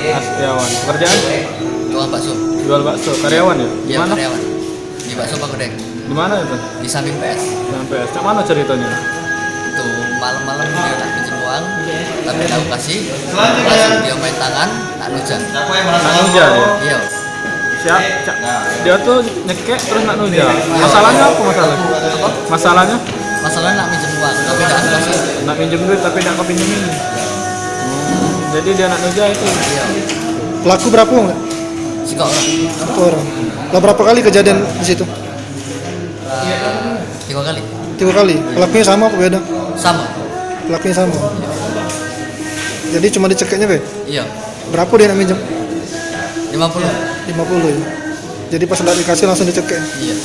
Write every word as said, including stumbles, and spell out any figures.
Astiawan. Pekerjaan? Tukang bakso. Jual bakso. Karyawan ya? Di mana? Karyawan. Di Bakso Pak Gedeng. Di mana itu? Di samping P S. Samping P S. Cak mana ceritanya? Itu malam-malam dia nak pinjam uang, tapi tahu kasih. Pas dia main tangan, nak nuja. Nak nuja dia? Iya. Siap. Cak, dia tuh nyekek terus nak nuja. Iya. Masalahnya apa masalah? Apa? Masalahnya? Masalahnya nak minjem uang, tapi dak kasih. Nak minjem duit tapi dak kau pinjemin. Hmm, jadi dia nak nuja itu. Iya. Pelaku berapa orang? Sikok orang. Satu orang. Lah, berapa kali kejadian di situ? Eh, tiga kali. Tiga kali. Pelakunya sama apa beda? Sama. Pelakunya sama. Jadi cuma dicekeknya be? Iya. Berapa dia nak minjem? Lima puluh. Lima puluh ya. Jadi pas ndak dikasih langsung dicekek. Iya.